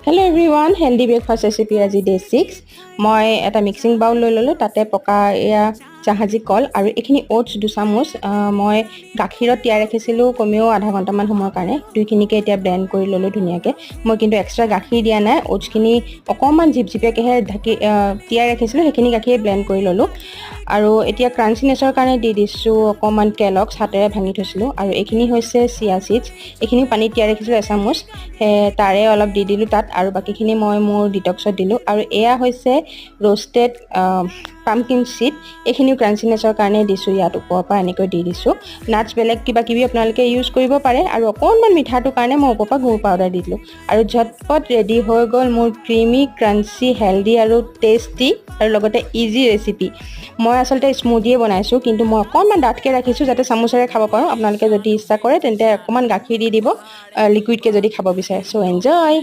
Hello' everyone, healthy breakfast recipe আজি day 6। মই এটা মিক্সিং বাউল লৈ ল'লোঁ। তাতে পকা এয়া জাহাজী কল আৰু এইখিনি অ'টছ 2 চামুচ মই গাখীৰত তিয়াই ৰাখিছিলোঁ কমেও আধা ঘণ্টামান সময়ৰ কাৰণে। দুইখিনিকে এতিয়া ব্লেণ্ড কৰি ল'লোঁ ধুনীয়াকৈ। মই কিন্তু এক্সট্ৰা গাখীৰ দিয়া নাই। অ'টছখিনি অকণমান ঝিপঝিপীয়াকৈহে ঢাকি তিয়াই ৰাখিছিলোঁ, সেইখিনি গাখীৰে ব্লেণ্ড কৰি ল'লোঁ। আৰু এতিয়া ক্ৰাঞ্চিনেছৰ কাৰণে দি দিছোঁ অকণমান কেলগছ, হাতেৰে ভাঙি থৈছিলোঁ। আৰু এইখিনি হৈছে চিয়া চিডছ, এইখিনিও পানীত তিয়াই ৰাখিছিলোঁ এচামুচ, সেই তাৰে অলপ দি দিলোঁ তাত আৰু বাকীখিনি মই মোৰ ডিটক্সত দিলোঁ। আৰু এয়া হৈছে ৰ'ষ্টেড পাম্পকিন চিড, এইখিনিও ক্ৰাঞ্চিনেছৰ কাৰণে দিছোঁ। ইয়াত ওপৰৰ পৰা এনেকৈ দি দিছোঁ। নাটছ, বেলেগ কিবা কিবি আপোনালোকে ইউজ কৰিব পাৰে। আৰু অকণমান মিঠাটোৰ কাৰণে মই ওপৰৰ পৰা গুড় পাউডাৰ দি দিলোঁ। আৰু ঝটপট ৰেডি হৈ গ'ল মোৰ ক্ৰিমি, ক্ৰাঞ্চি, হেল্ডি আৰু টেষ্টি আৰু লগতে ইজি ৰেচিপি। মই আচলতে স্মুদিয়ে বনাইছোঁ, কিন্তু মই অকণমান ডাঠকৈ ৰাখিছোঁ যাতে চামুচেৰে খাব পাৰোঁ। আপোনালোকে যদি ইচ্ছা কৰে, তেন্তে অকণমান গাখীৰ দি দিব লিকুইডকৈ যদি খাব বিচাৰে। চ' এনজয়।